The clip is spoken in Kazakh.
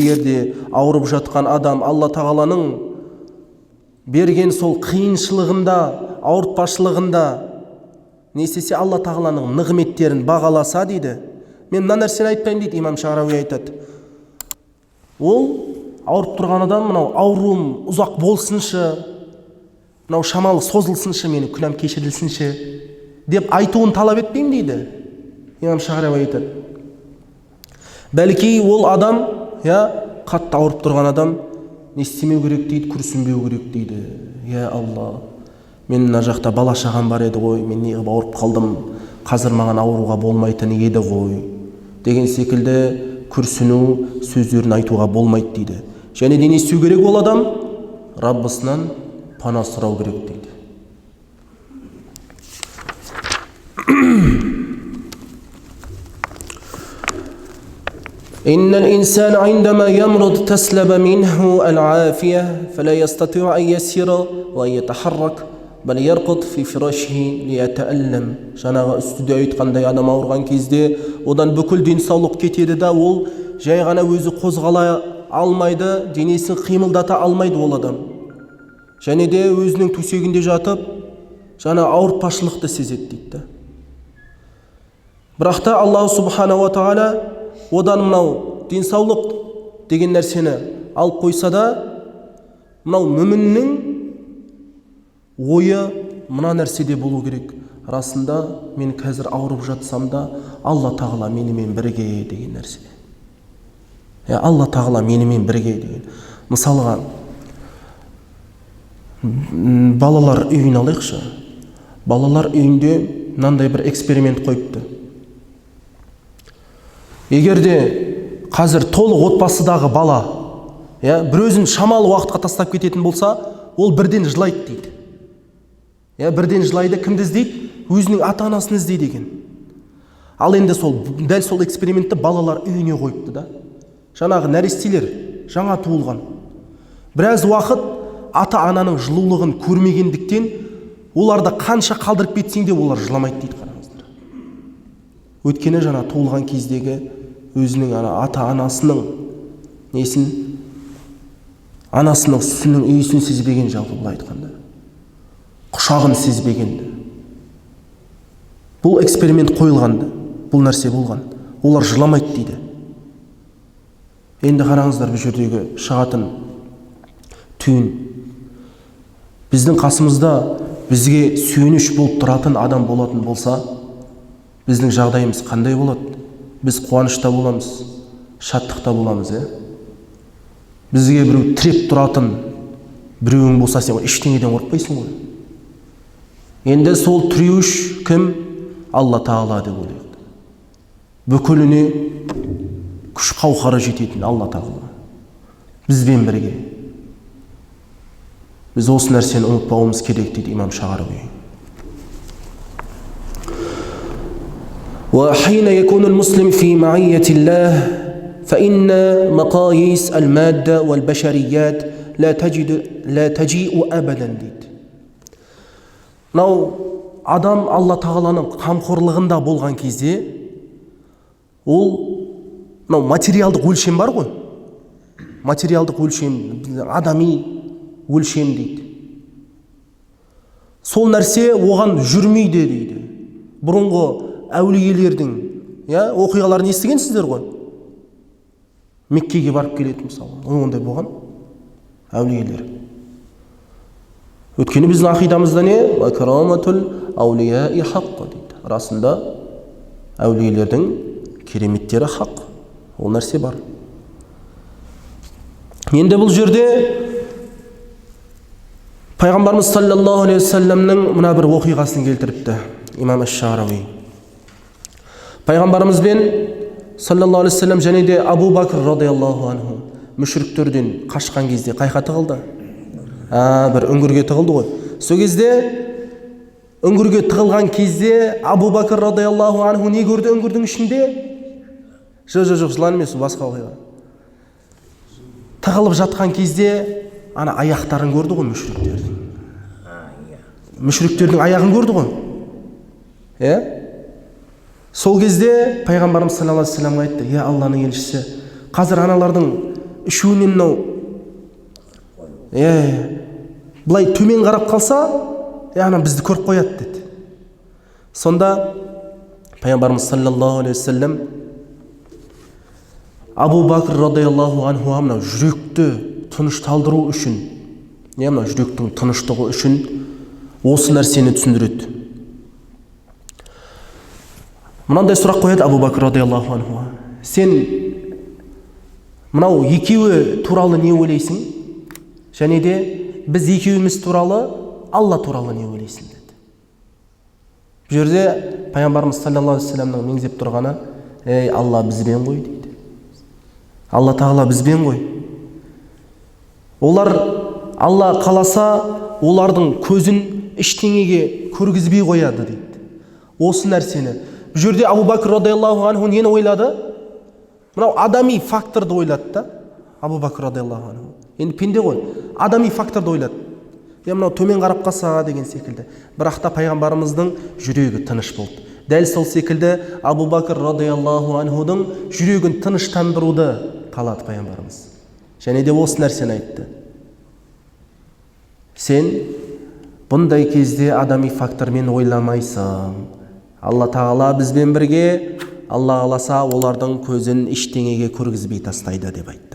Егер де ауырып жатқан адам Алла тағаланың берген сол қиыншылығында, ауыртпашылығында не істесе, Алла тағаланың нығметтерін бағаласа дейді. Мен мына нәрсені айтпаймын дейді, имам Шағрауи айтады. Ол ауырып тұрған адам мынау ауруым ұзақ болсыншы, мынау шамалы созылсыншы, менің күнәм кешірілсінші деп айтуын талап етпеймін дейді. Имам Шағрауи айтады. Бәлки ол адам, я, қатты ауырып тұрған адам не істемеу керек дейді, күрсінбеу керек дейді. Я Алла, мен мына жақта бала шағам бар еді ғой, мен неғып ауырып қалдым, қазір маған ауыруға болмайтын еді ғой деген секілді күрсіну сөздерін айтуға болмайды дейді. Және де не істеу керек ол адам? Раббысынан пана сұрау керек дейді. إن الإنسان عندما يمرض تسلب منه العافية فلا يستطيع أن يسير وأن يتحرك بل يرقد في فراشه ليتألم. Жаңағы үстіде айтқандай, адам ауырған кезде одан бүкіл денсаулық кетеді да, ол жай ғана өзі қозғала алмайды, денесін қимылдата алмайды ол адам. Және де өзінің төсегінде жатып жаңа ауыртпашылықты сезеді дейді да. Бірақ та Аллах субханала тағала одан мынау денсаулық деген нәрсені алып қойса да, мынау мүміннің ойы мына нәрседе болу керек. Расында мен қазір ауырып жатсам да, Алла тағала менімен бірге деген нәрсе. Алла тағала менімен бірге деген. Мысалға, балалар үйін алайықшы. Балалар үйінде мынандай бір эксперимент қойыпты. Егер де қазір толық отбасыдағы бала, я, бір өзін шамалы уақытқа тастап кететін болса, ол бірден жылайды дейді. Я, бірден жылайды, кімді іздейді? Өзінің ата-анасын іздейді екен. Ал енді сол, дәл сол экспериментті балалар үйіне қойыпты да. Жаңағы нәрестелер жаңа туылған. Біраз уақыт ата-ананың жылулығын көрмегендіктен, оларды қанша қалдырып кетсең де, олар жыламайды дейді, қараңыздар. Өйткені жаңа туылған кездегі өзінің ана ата-анасының несін, анасының сүтінің иісін сезбеген, жалпы былай айтқанда, құшағын сезбеген. Бұл эксперимент қойылған, бұл нәрсе болған. Олар жыламайды дейді. Енді қараңыздар, бұл жердегі шығатын түйін: біздің қасымызда бізге сүйеніш болып тұратын адам болатын болса, біздің жағдайымыз қандай болады? Біз қуанышта боламыз, шаттықта боламыз, иә? Бізге біреу тіреп тұратын біреуің болса, сен ештеңеден қорықпайсың ғой. Енді сол тіреуіш кім? Алла тағала деп ойлайық. Бүкіліне күш қауқары жететін Алла тағала бізбен бірге. Біз осы нәрсені ұмытпауымыз керек дейді имам Шағарави. وحين يكون المسلم في معية الله فإن مقاييس المادة والبشريات لا تجيء أبدا дейді. Мынау адам Алла тағаланың қамқорлығында болған кезде, ол мынау материалдық өлшем бар ғой, материалдық өлшем, адами өлшем дейді, сол нәрсе оған жүрмейді дейді. Бұрынғы әулиелердің, иә, оқиғаларын естігенсіздер ғой. Меккеге барып келеді мысалы, ондай болған әулиелер. Өйткені біздің ақидамызда не? Караматул аулияи хаққ дейді. Расында әулиелердің кереметтері хақ. Ол нәрсе бар. Енді бұл жерде Пайғамбарымыз саллаллаху алейхи уассаламның мына бір оқиғасын келтіріпті имам Аш-Шағрауи. Пайғамбарымызбен саллаллаху алейхи уассалам және де Абу Бәкір радиаллаху анху мүшіріктерден қашқан кезде қайқа тығылды? Бір үңгірге тығылды ғой. Сол кезде үңгірге тығылған кезде Абу Бәкір радиаллаху анху не көрді үңгірдің ішінде? Жоқ, жылан емес, басқа оқиға. Тығылып жатқан кезде ана аяқтарын көрді ғой мүшіріктердің. Мүшіріктердің аяғын көрді ғой. Иә? Сол кезде Пайғамбарымыз саллаллаху алейхи уассаламға айтты: "Я Алланың елшісі, қазір аналардың Үшеуінен мынау былай төмен қарап қалса, ана бізді көріп қояды деді. Сонда пайғамбарымыз саллаллаху алейхи уассалам Абу Бәкір радиаллаху анхуға мынау жүректі тынышталдыру үшін, мынау жүректің тыныштығы үшін осы нәрсені түсіндіреді. Мынандай сұрақ қояды Абу Бәкір радиаллаху анхуға: сен мынау екеуі туралы не ойлайсың, және де біз екеуіміз туралы, Алла туралы не ойлайсың деді. Бұл жерде пайғамбарымыз саллаллаху алейхи уассаламның меңзеп тұрғаны: ей, Алла бізбен ғой дейді, Алла тағала бізбен ғой. Олар Алла қаласа, олардың көзін ештеңеге көргізбей қояды дейді. Осы нәрсені бұл жерде Абу Бәкір радиаллаху анху нені ойлады? Мынау адами факторды ойлады да. Абу Бәкір радиаллаху анху енді пенде ғой, адами факторды ойлады. Мынау төмен қарап қалса деген секілді. Бірақ та пайғамбарымыздың жүрегі тыныш болды. Дәл сол секілді Абу Бәкір радиаллаху анхудың жүрегін тыныштандыруды қалады пайғамбарымыз. Және де осы нәрсені айтты: сен бұндай кезде адами фактормен ойламайсың, Алла тағала бізбен бірге, Алла қаласа, олардың көзін ештеңеге көргізбей тастайды деп айтты.